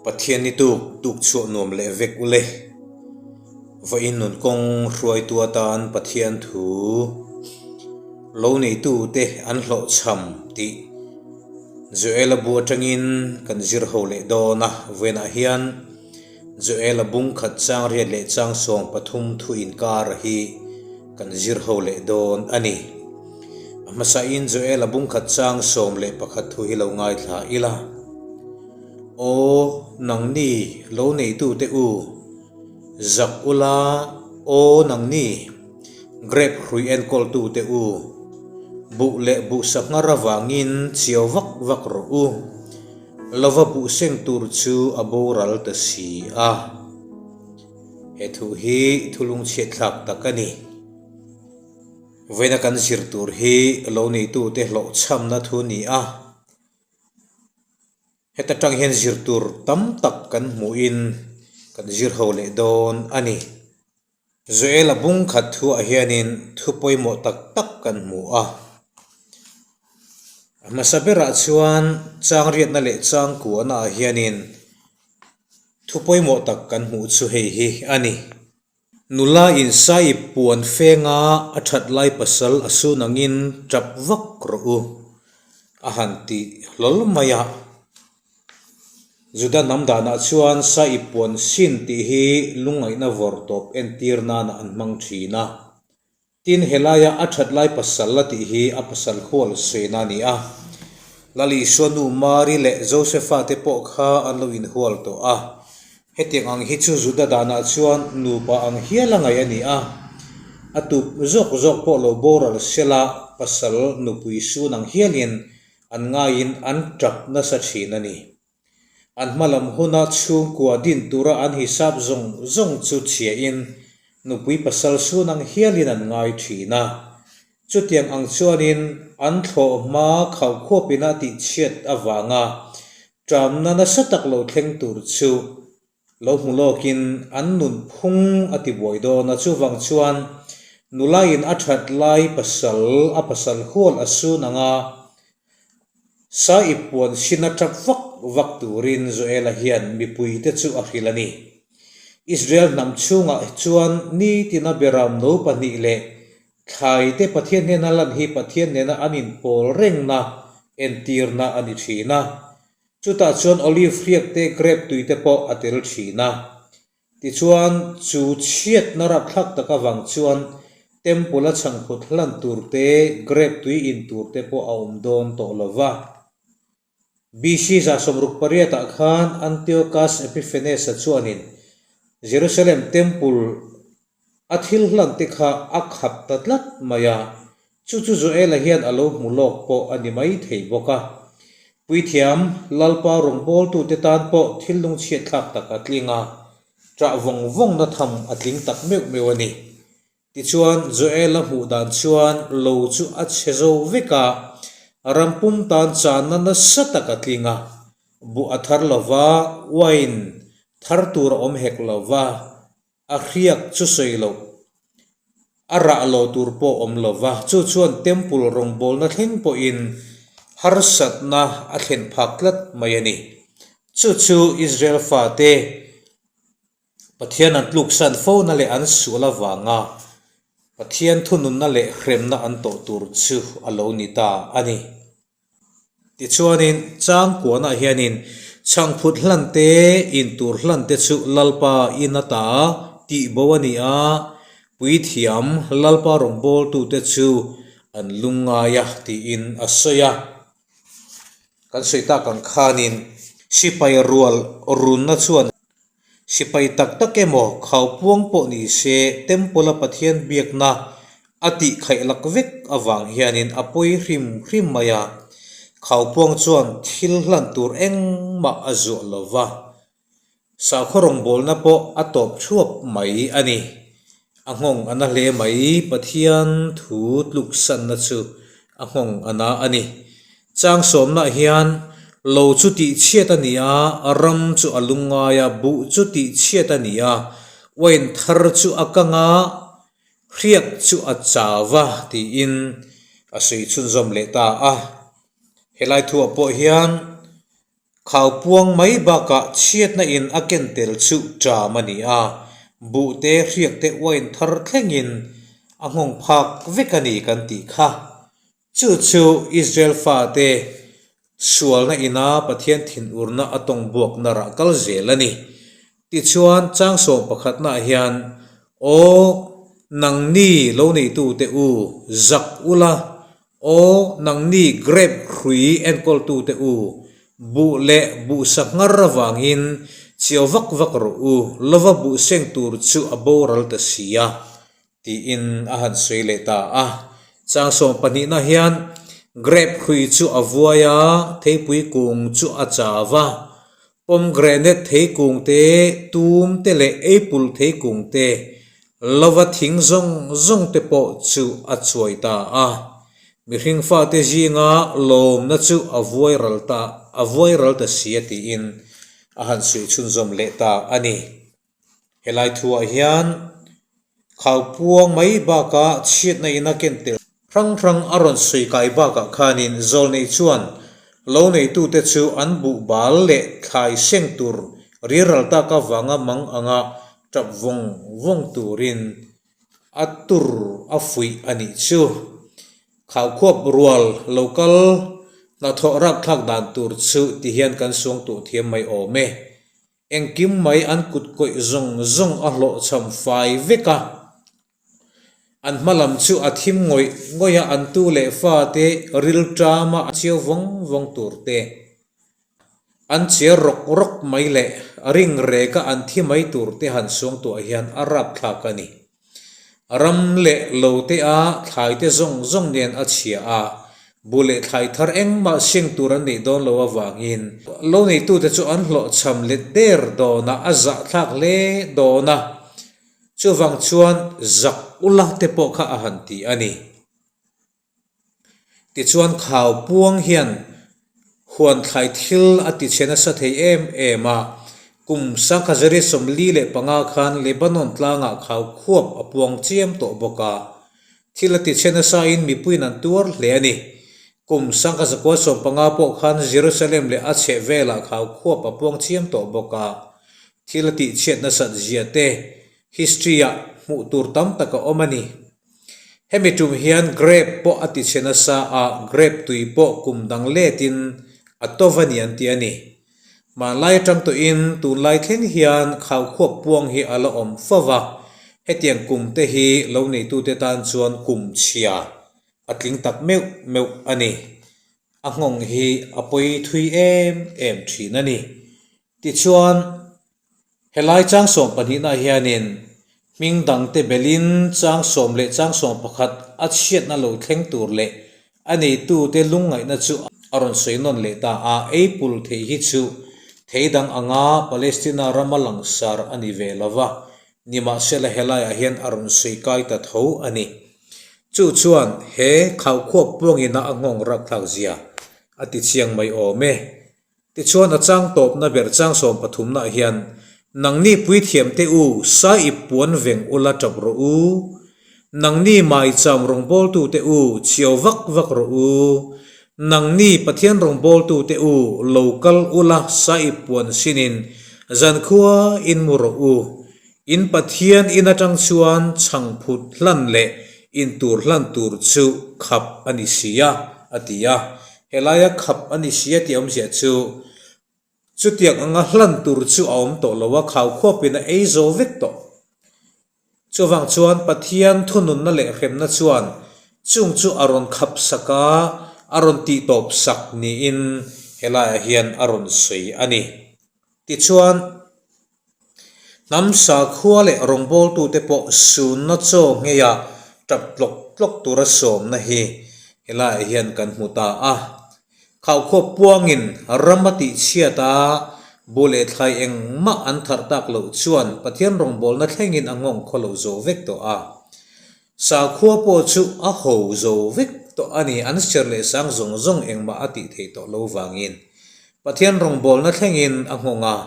Pathian ni tuk tuk chhuah nuam leh vek ule. Vawiin nun kawng hruaitu atan Pathian thu lo neitute an hlawhchham tih Joela bu atangin kan zir ho leh dawn a. Vawiinah hian Joela bung khat chang riat leh chang 13 thu inkar hi kan zir ho leh dawn a ni. A hmasain Joela bung khat chang 11 thu hi lo ngaithla ila. Aw nangni lo neitute u, zak ula, aw nangni grape hrui enkawltute u, buh leh buh sanghar avangin chiau vak vak rawh u, lova buh seng tur chu a boral ta si a. He thu hi thu lungchhiatthlak tak a ni. Vawiina kan zir tur hi lo neitute hlawhchhamna thu ni a. Heta tang hian zir tur tam tak kan hmuhin kan zir ho leh dawn a ni. Joel-a bung khat thuah hianin thu pawimawh tak tak kan hmu a. A hmasa berah chuan chang riatna leh chang kuahnaah hianin thu pawimawh tak kan hmuh chu hei hi a ni. Nula in Sahib puan fenga a that lai pasal a sun angin tap vak rawh u, a han ti hlawl mai a. Juda hnam danah chuan Sahib puan sin tih hi lungngaihna vawr tawp entir nana an hmang thin a. Tin, helaia a that lai pasal a tih hi a pasal hual sawiin a ni a. Lal Isua nu Mari leh Josefa te pawh kha an lo inhual tawh a. Hetiang ang hi chu Juda danah chuan nupa ang hial a ngaih a ni a. A tup zawk zawk pawh lo boral sela pasal nupui sun ang hialin an ngaiin an tap nasa thin a ni. An hmalam huna chhungkua din tura an hisap zawng zawng chu chhiahin nupui pasal sun ang hialin an ngai thin a. Chutiang ang chuanin an thlawh hma khauhkhuapin a tihchhiat avanga ṭamna nasa tak lo thleng tur chu Lo hmu lawkin an nun phung a ti buai dawn a, chuvang chuan nulain a that lai pasal a pasal hual a sun ang a, Sahib puan sin a tap vak vak turin Joela hian mipuite chu a hrilh a ni. Israel hnam chhungah chuan nitina beram no pahnih leh thlaite Pathian hnena lan hi Pathian nena an inpawl rengna entirna a ni thin a. Chutah chuan olive hriak te, grape tui te pawh a tel thin a. Tichuan, chu chhiatna rapthlak tak avang chuan temple a chhangphut hlan tur te, grape tui in tur te pawh a awm dawn tawh lo va. BC 168 ah khan Antiochus Epiphanes-a chuanin Jerusalem temple A thil hlan te kha a khap ta tlat mai a, chu chu Joela hian a lo hmu lawk pawh a ni mai thei bawk a. Puithiam, Lalpa rawngbawltute tan pawh thil lungchhiat thlak tak a tling a, ṭah vawng vawngna tham a tling tak meuh meuh a ni. Tichuan, Joela hmuh dan chuan lo chu a chhe zo vek a, ram pum tan channa nasa tak a tling a, buh a thar lo va, wine thar tur a awm hek lo va, A hriak chu sawi loh, a rah lo tur pawh awm lo va, chu chuan temple rawngbawlna thleng pawhin harsatna a thlen phak tlat mai a ni. Chu chu Israel fate Pathian an tluksan fona leh an sual avanga Pathian thununna leh hremna an tawh tur chu a lo ni ta a ni. Tichuanin, changkuanah hianin chhangphut hlan te, intur hlan te chu Lalpa in ata tih bo a ni a, puithiam Lalpa rawngbawltute chu an lungngai a tiin a sawi a. Kan sawi tak ang khanin sipai rual runna chuan Sipai tak tak emaw khaupuang pawh ni se Temple-a Pathian biakna a tih khaih lak vek avang hianin a pawi hrim hrim mai a, khaupuang chuan thil hlan tur engmah a zuah lo va, sakhaw rawngbawlna pawh a tawp thuap mai a ni. A nghawng a na hle mai, Pathian thu tluksanna chu a nghawng a na a ni. Chang sawmnaah hian lo chu tihchhiat a ni a, ram chu a lungngai a, buh chu tihchhiat a ni a, wine thar chu a kang a, hriak chu a chau va tiin a sawi chhunzawm leh ta a. Helai thuah pawh hian. Khau puang mai bakah chhiatna in a ken tel chu ṭam a ni a, buh te hriak te uain thar thlengin a nghawng phak vek a ni kan tih kha. Chu chu Israel fate sualna ina Pathian thinurna a tawng buakna rah kal zel a ni. Tichuan, changsawm pakhatnaah hian, Aw, nangni lo neitute u, zak ula, Aw, nangni grape hrui enkawltute u, buh leh buhsa nghar avangin chiau vak vak rawh u, lova buh seng tur chu a boral ta si a. Tiin a han sawi leh ta a. Changsawm pahnihna hian grape hrui chu a vuai a, theipui kung chu a chau a. Pomegranate theikung te, tum te leh apple theikung te, lova thing zawng zawng te pawh chu a chuai ta a. Mihring fate zinga lawmna chu a vuai ral ta a vuai ral ta si a tiin a han sawi chhunzawm leh ta a ni. Helai thuah hian khaupuang mai bakah chhiatna in a ken tel hrang hrang a rawn sawi kai bakah khanin zawlnei chuan lo neitute chu an buh bal leh thlai seng tur riral tak avanga mang anga tap vawng vawng turin a tur a fuih a nih chu. Khaukhuap rual lo kal hnathawh rapthlak dan tur chu tihian kan suang tuh thiam mai awm e. Engkim mai an kut kawih zawng zawng a hlawhchham fai vek a, an hma lam chu a thim ngawih ngawih a, an tu leh fate rilṭama a chiau vawng vawng tur te, an chiar rawk rawk mai leh ring reka an thi mai tur te han suangtuah hian a rapthlak a ni. Ram leh lo te a thlai te zawng zawng nen a chhia a, bu leh thlai thar engmah sing tur an neih dawn lo avangin lo neitute chu an hlawhchham let der dawn a, a zahthlak hle dawn a, chuvang chuan zak ula te pawh kha a han ti a ni. Tichuan khau puang hian huan thlai thil a ti chhe nasa thei em em a, kum sangkhazari 45 khan Lebanon tlangah khau khuap a puang chiam tawh bawk a, thil a ti chhe nasain mipuiin an tuar hle a ni. Kum 1915 pawh khan Jerusalem leh a chheh velah khau khuap a puang chiam tawh bawk a, thil a tihchhiat nasat zia te history-ah hmuh tur tam tak a awm a ni. Hemi tum hian grape pawh a ti chhe nasa a, grape tui pawh kum dang letin a to va ni an ti a ni. Hmanlai atang tawhin tunlai thleng hian khaukhuap puang hi a la awm fo va, hetiang kum te hi lo neitute tan chuan kum chhia a tling tak meuh meuh a ni. A nghawng hi a pawi thui em em thin a ni. Tichuan. Helai chang sawm pahnihna hianin hming dangte belin chang sawm leh chang 11 a chhiatna lo thleng tur leh a neitute lungngaihna chu a rawn sawi nawn leh ta a, ei pul thei hi chu thei dang anga Palestina rama langsar a ni ve lo va, nimahsela helaiah hian a rawn sawi kai ta tho a ni. Chu chuan he khaukhuap puangina a nghawng rapthlak zia a ti chiang mai awm e. Tichuan a chang tawpna ber chang 13 nah hian, Nangni puithiamte u, sa ip puan veng ula tap rawh u. Nangni maicham rawngbawltute u, chhiau vak vak rawh u. Nangni Pathian rawngbawltute u, lo kal ula sa ip puan sinin zankhua in mu rawh u. In Pathian in atang chuan chhangphut hlan leh intur hlan tur chu khap a ni si a, a ti a. Helaia khap a ni si a tih awmzia chu chutiang anga hlan tur chu a awm tawh lo a, khau khuapin a ei zo vek tawh. Chuvang chuan Pathian thununna leh hremna chuan chung chu a rawn khap sak a, a rawn tihtawp sak niin helaiah hian a rawn sawi a ni. Tichuan. Hnam sakhua leh rawngbawltute pawh sunna chaw ngheia tap tlawk tlawk tura sawmna hi helaiah hian kan hmu ta a. Khaukhuap puangin ram a tihchhiat a, bu leh thlai engmah an tharh tak loh chuan Pathian rawngbawlna thlengin a nghawng khaw lo zo vek tawh a. Sakhua pawh chu a ho zo vek tawh a ni, an ser leh sang zawng zawng engmah a tih theih tawh lo vangin Pathian rawngbawlna thlengin a nghawng a.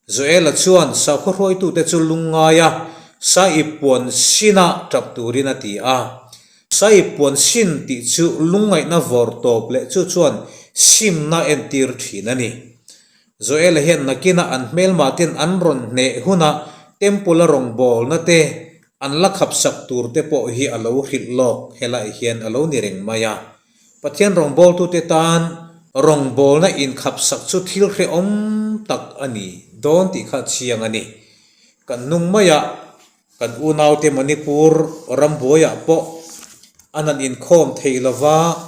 Joela chuan sakhaw hruaitute chu lungngaia Saip puan sinah tap turin a ti a. Saip puan sin tih chu lungngaihna vawr tawp leh chu chuan simna entir thin a ni. Joel-a hian nakinah an hmelmahten an rawn hneh hunah Temple-a rawngbawlna te an la khapsak tur te pawh hi a lo hrilh lawk helaiah hian a lo ni reng mai a. Pathian rawngbawltute tan rawngbawlna inkhapsak chu thil hrehawm tak a ni dawn tih kha chiang a ni. Kan hnung maiah kan unaute Manipur rambuaiah pawh an han inkhawm thei lova,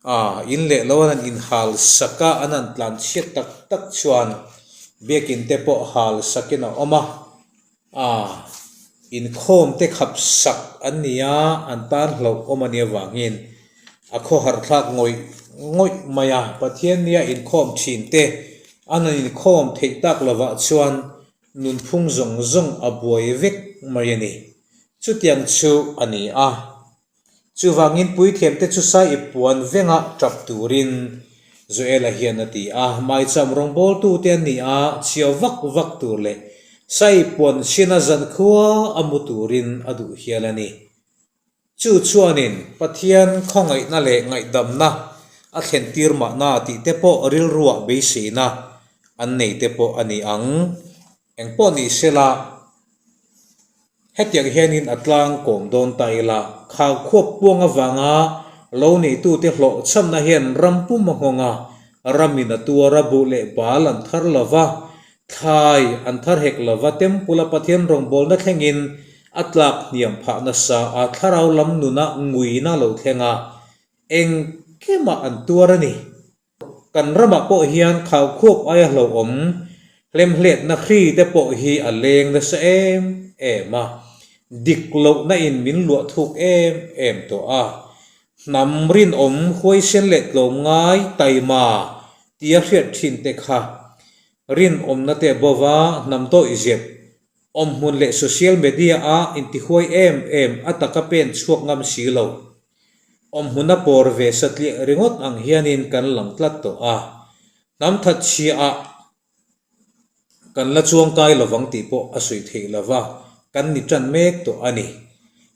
A in leh lo an han inhal sak a, an han tlan chhiat tak tak chuan biakin te pawh hal sakin a awm a, a inkhawm te khap sak an ni a, an tan hlauh awm a nih avangin a khawhar thlak ngawih ngawih mai a, Pathian nia inkhawm thin te an han inkhawm theih tak lovah chuan nunphung zawng zawng a buai vek mai a ni, chutiang chu a ni a. Chuvangin puithiamte chu sai i puan venga tap turin Joela hian a ti a, maicham rawngbawltute an ni a, chhiau vak vak tur leh sai i puan hriana zankhua a mu turin a duh hial a ni. Chu chuanin Pathian khawngaihna leh ngaihdamna a thlentir mahna tih te pawh rilruah beiseina an nei te pawh a ni ang. Engpawh ni sela, hetiang hianin a tlang kawm dawn ta ila, khau khuap puang avanga lo neitute hlawhchhamna hian ram pum a nghawng a, ramin a tuar a, buh leh bal an thar lo va, thlai an thar hek lo va, Temple a Pathian rawngbawlna thlengin a tlak hniam phah nasa a, thlarau lam nuna nguina lo thleng a, engkimah an tuar a ni. Kan ramah pawh hian khaukhuap aia hlauhawm hlemhletna hri te pawh hi a leng nasa em em a, dik lohna in min luah thuk em em tawh a. Hnam rinawm huaisen leh tlawmngai taima tia hriat thin te kha rinawmna te bova hnam dawih zep awmhmun leh social media a intihuai em em a taka pen chhuak ngam si lo. Awmhmun a pawr ve satliah ringawt ang hianin kan lang tlat tawh a, hnam that chhiaah kan la chuangkai lovang tih pawh a sawi theih lova, kan ni tan mek tawh a ni.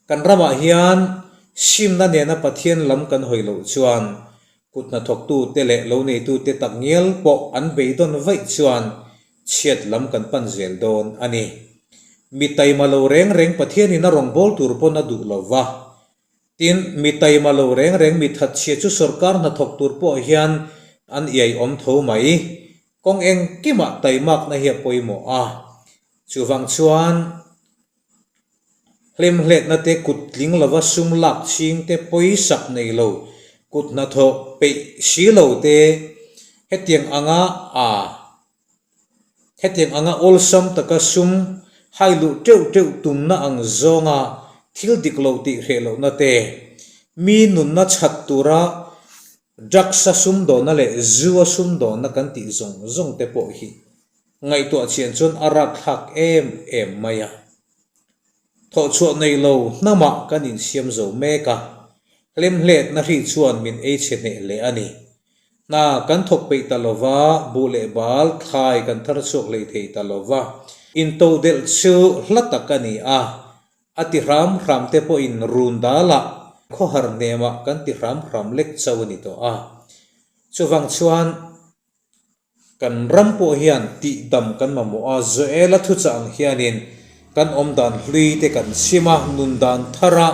Kan ramah hian simna nena Pathian lam kan hawi loh chuan kut hnathawktute leh lo neitute takngial pawh an beidawn vaih chuan chhiat lam kan pan zel dawn a ni. Mi taima lo reng reng Pathianin a rawngbâwl tur pawn a duh lova, Tin, mi taima lo reng reng mi thatchhia chu sorkar hnathawk tur pawh hian an iai awm tho mai. Kawng engkimah taimakna hi a pawimawh a. Chuvang chuan hlemhletna te kut tling lova sum lak ching te pawisak nei lo, kut hnathawk peih si lo te hetiang anga a Hetiang anga awlsam taka sum hai luh teuh teuh tumna ang zawnga thil dik lo tih hreh lohna te, mi nunna chhat tura drugs-a sumdawnna leh zu-a sumdawnna kan tih zawng zawng te pawh hi ngaihtuah chian chuan a rakthlak em em mai a. Thawhchhuah nei lo hnamah kan insiam zo mek a, hlemhletna hri chuan min ei chhe hneh hle a ni. Hna kan thawk peih ta lo va, buh leh bal thlai kan thar chhuak hlei thei ta lo va, intodelh chu hla tak a ni a, a ti hram hram te pawhin run dalah khawhar hnemah kan ti hram hram lek chauh a ni tawh a. Chuvang chuan Kan ram pawh hian tihdam kan mamawh a, Joela thuchah ang hianin kan awmdan hlui te kan chim a, nundan thara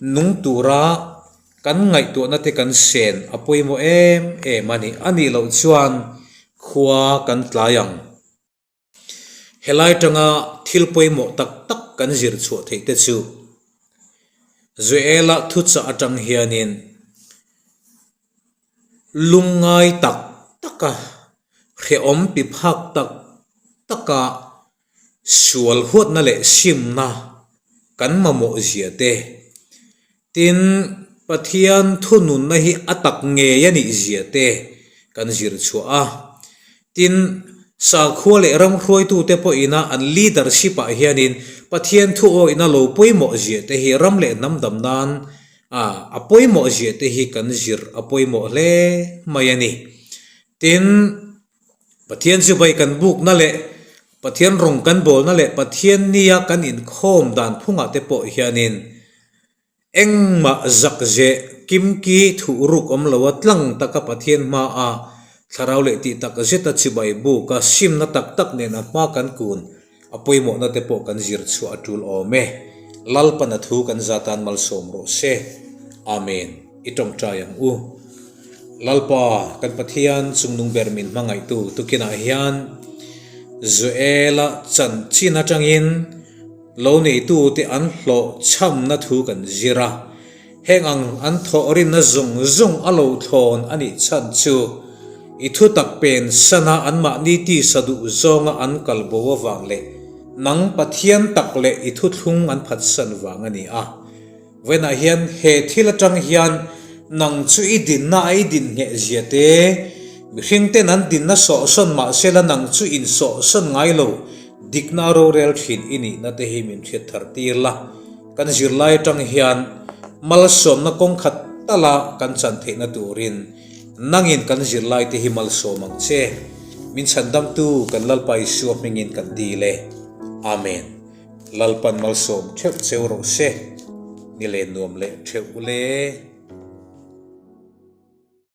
nung tura kan ngaihtuahna te kan sen a pawimawh em em a ni. A nih loh chuan khua kan tlai ang. Helai tanga thil pawimawh tak tak kan zir chhuah theih te chu Joela thuchah atang hianin Lungngai tak taka, hrehawm ti phak tak taka sual huatna leh simna kan mamawh zia te, tin Pathian thununna hi a tak ngei a nih zia te kan zir chhuah a. Tin, sakhua leh ram hruaitute pawhina an leadership ah hianin Pathian thu awihna lo pawimawh zia te hi ram leh hnam dam nan A, a pawimawh ziah te hi kan zir a pawimawh hle mai a ni. Tin, Pathian chibai kan bukna leh Pathian rawng kan bawlna leh Pathian nia kan inkhawm dan phungah te pawh hianin engmah zakzeh kimki thuhruk awm loa tlang taka Pathian hmaa. Thlarau leh tih tak zeta chibai buka simna tak tak nen a hma kan kun a pawimawhna te pawh kan zir chhuah a tul awm e. Lalpan a thu kan za tan malsawm rawh se. Amen. I tawngtai ang u. Lalpa, kan Pathian chungnung ber min hmangaihtu tukinah hian Joela chanchin atangin lo neitute an hlawh chhamna thu kan zir a. Heng ang an thawh rinna zawng zawng a lo thlawn a nih chhan chu i thutak pen sana anmahni tisa duh zawnga an kal bo avang leh nang Pathian tak leh i thuthlung an phatsan vang a ni a. Vawiinah hian he thil atang hian nang chu i dinna a i din ngheh zia te, mihring ten an dinna sawhsawn mahsela nang chu in sawhsawn ngai lo dikna a rorel thin i nihna te hi min hriat thar tir la. Kan zirlai atang hian malsawmna kawng khat tala kan chan theihna turin nangin kan zirlai te hi malsawm ang che. Min chhandamtu kan Lalpa Isua hmingin kan dil e. Amen. Lalpan malsawm theuh cheu rawh se. Ni len nuam leh theuh ule.